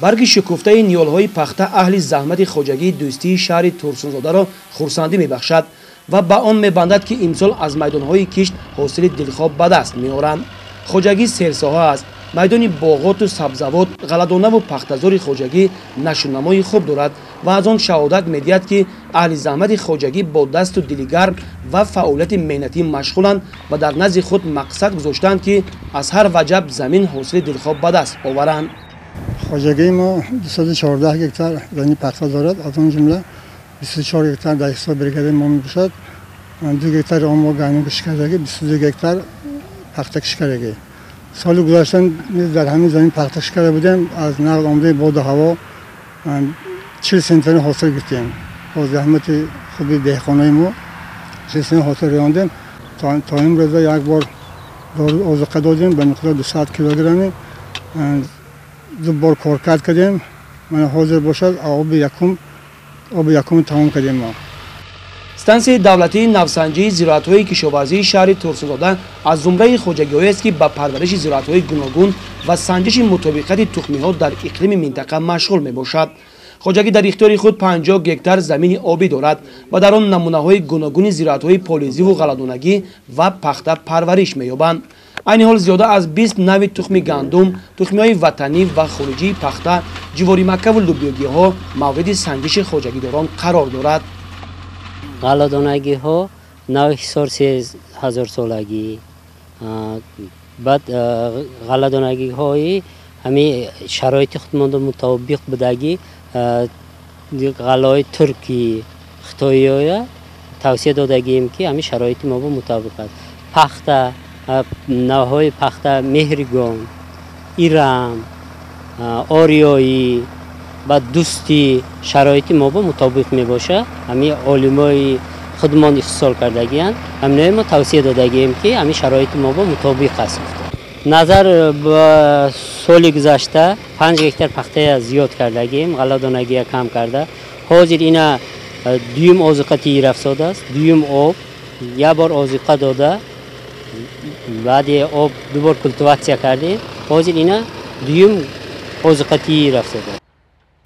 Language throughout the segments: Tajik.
Барги шукуфтаи ниҳолҳои пахта аҳли заҳмати хоҷагии дӯстии шаҳри Турсунзодаро хурсандӣ мебахшад ва ба он мебандад, ки имсол аз майдонҳои кишт ҳосили дилхоҳ ба даст меоранд. Хоҷагӣ серсоҳа аст. Майдони боғоту сабзавот, ғалладонаву пахтазори хоҷагӣ нашунамои хуб дорад ва аз он шаҳодат медиҳад, ки аҳли заҳмати хоҷагӣ бо дасту дили гарм ва фаъолияти меҳнатӣ машғуланд ва дар назди худ мақсад гузоштаанд, ки аз ҳар ваҷаб замин ҳосили дилхоҳ ба даст оваранд. Хоҷагии мо 214 гектар замини пахта дорад, аз он ҷумла 24 гектар дар ҳисоби бригадаи мо мебошад, 2 гектари он мо гандум кишт кардагӣ, 22 гектар пахта кишт кардагӣ. Соли гузашта низ дар ҳамин замин пахта кишт карда будем, аз нақл омадаи боду ҳаво 40 центнер ҳосил гирифтем. Бо заҳмати хуби деҳқонои мо 40 центнер ҳосил рондем. То имрӯза як бор дору озуқа додем ба миқдори 200 килограмми, ду бор коркард кардем. Мана ҳозир бошад оби якум тамом кардем мо. Стансияи давлатии навсанҷии зироатҳои кишоварзии шаҳри Турсунзода аз зумраи хоҷагиҳоест, ки ба парвариши зироатҳои гуногун ва санҷиши мутобиқати тухмиҳо дар иқлими минтақа машғул мебошад. Хоҷагӣ дар ихтиёри худ 50 гектар замини обӣ дорад ва дар он намунаҳои гуногуни зироатҳои полизиву ғалладонагӣ ва пахта парвариш меёбанд. Айни ҳол зиёда аз 20 нави тухми гандум, тухмиҳои ватанӣ ва хориҷии пахта, ҷуворимаккаву лубиёгиҳо мавриди санҷиши хоҷагидорон қарор дорад. Ғалладонагиҳо нави ҳисор 3000 солагӣ, баъд ғалладонагиҳои ҳамин шароити худмонда мутобиқ будагӣ, ғаллаҳои туркӣ, хитоиёя тавсия додагием, ки ҳамин шароити мо мутобиқ аст. Пахта, навъҳои пахта Меҳригон, Ирам, Ориёӣ ба дӯсти шароити мо мутобиқ мебошад. Ҳамин олимои худмон истеҳсол кардагиянд, ҳаминои мо тавсия додагием, ки ҳамин шароити мо мутобиқ аст. Назар ба соли гузашта 5 гектар пахтая зиёд кардагием, ғалладонагия кам карда. Ҳозир ина дуюм озуқа тирафсодааст, дуюм об, як бор озуқа дода, баъди об ду бор культиватсия кардем. Ҳозир ина дуюм озуқа тирафсодааст.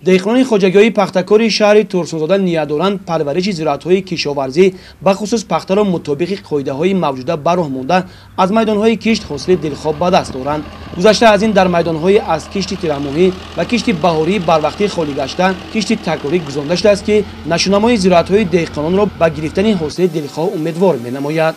Деҳқонони хоҷагиҳои пахтакори шаҳри Турсунзода ният доранд парвариши зироатҳои кишоварзӣ, бахусус пахтаро мутобиқи қоидаҳои мавҷуда ба роҳ монда, аз майдонҳои кишт ҳосили дилхоҳ ба даст доранд. Гузашта аз ин, дар майдонҳои аз кишти тирамоҳӣ ва кишти баҳории барвақтӣ холӣ гашта, кишти такрорӣ гузаронда шудааст, ки нашунамои зироатҳои деҳқононро ба гирифтани ҳосили дилхоҳ умедвор менамояд.